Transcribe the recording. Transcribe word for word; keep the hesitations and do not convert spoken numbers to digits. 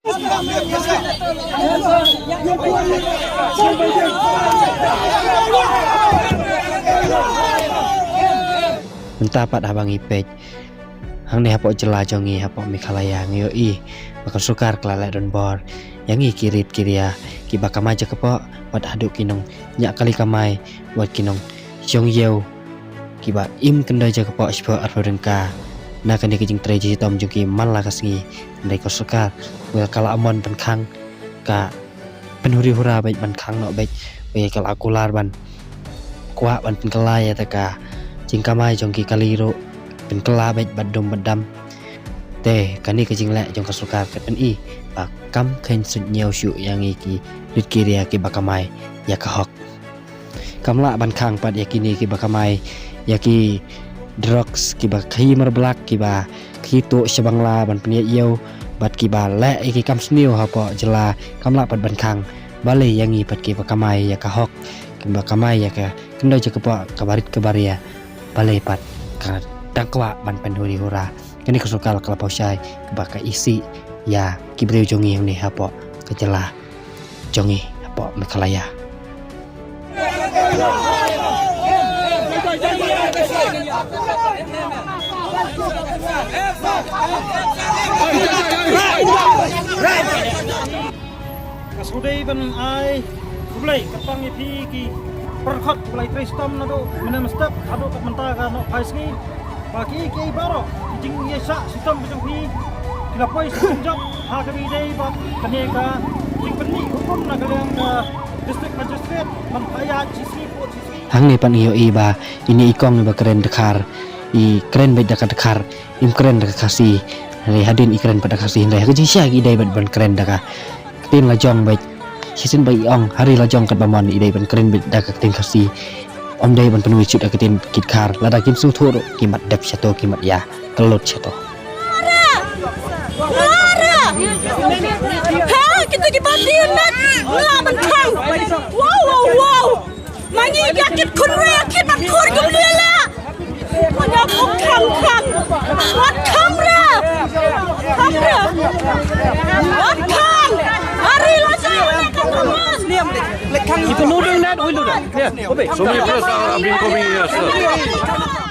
Mynta pat haba ngi peit hangne hapoh jylla jong ngi hapoh Meghalaya, ngi ïohi ba ka sorkar ka la leh donbor ïa ngi ki rit ki ria kiba kamai jaka pok, wat haduh ki nongñiah kali kamai, wat ki nongshong ïew kiba im kyndoi jaka pok shiphew arphew tyngka. Na kane ka jingtrei jingshitom jong ki man la ka sngi, hynrei ka sorkar ka la mon ban khang, ka pynhuri hura beit, ban khang noh beit, bad ka la kular ban kwah ban pynkylla ïa kata ka jingkamai jong ki kali ruh, pynkylla beit bad dum bad dam. Te kane ka jingleh jong ka sorkar ka pyni ba kam kheiñ suidñiew shuh ïa ngi ki rit ki ria kiba kamai ïa ka hok. Kam lah ban khang pat ïa kine kiba kamai ïa ki drugs, kiba khaïi marblak, kiba khaïi tuh sha Bangla ban pynïaid ïew, bad kiba leh ïa ki kam sniew hapoh jylla. Kam lah pat ban khang. Balei ïa ngi pat kiba kamai ïa ka hok, kiba kamai ïa ka kyndoi jaka pok kaba rit kaba ria, balei pat ka dang kwah ban pynhuri hura? Kane ka sorkar ka la paw shai ba ka isih ïa ki briew jong ngi hangne hapoh ka jylla jong ngi hapoh Meghalaya. Ka shu dei ban ai khublei kyrpang ïa phi ki parkhot kiba la trei shitom naduh mynne mynstep haduh kat mynta ka nohphai sngi. Ba ki ki baroh ki jingïashah shitom ka jong phi ki la poi shitom jop ha kaba ïadei bad kane ka jingpynmih hukum na ka liang ka District Magistrate ban pynïaid shisngi pud shisngi. Hangne pat ngi ïohi ba ine i kong iba kren dkhar, i kren beit da ka dkhar, im kren da ka Khasi. Hynrei hadien i kren pat da ka Khasi, hynrei ha ka jingshisha ki dei beit ban kren da ka ktien la jong beit. Shisien ba i ong ha ri la jong katba mon i dei ban kren beit da ka ktien Khasi. Ym dei ban pynmih shuh da ka ktien ki dkhar. Lada kim sngewthuh ruh ki mat dep shato, ki mat ïa ka lut shato. Ha kita ki parti unit. Nga ban khang. Wow, wow, wow. Ma ngi ïa kit khun re, ïa kit mat khur kum ïa la. Wat khang, khang. Wat khang re. Khang re. Wat khang. Hari la sa. If you know doing that, we'll do that. Yeah, okay. So many people have been coming here, sir.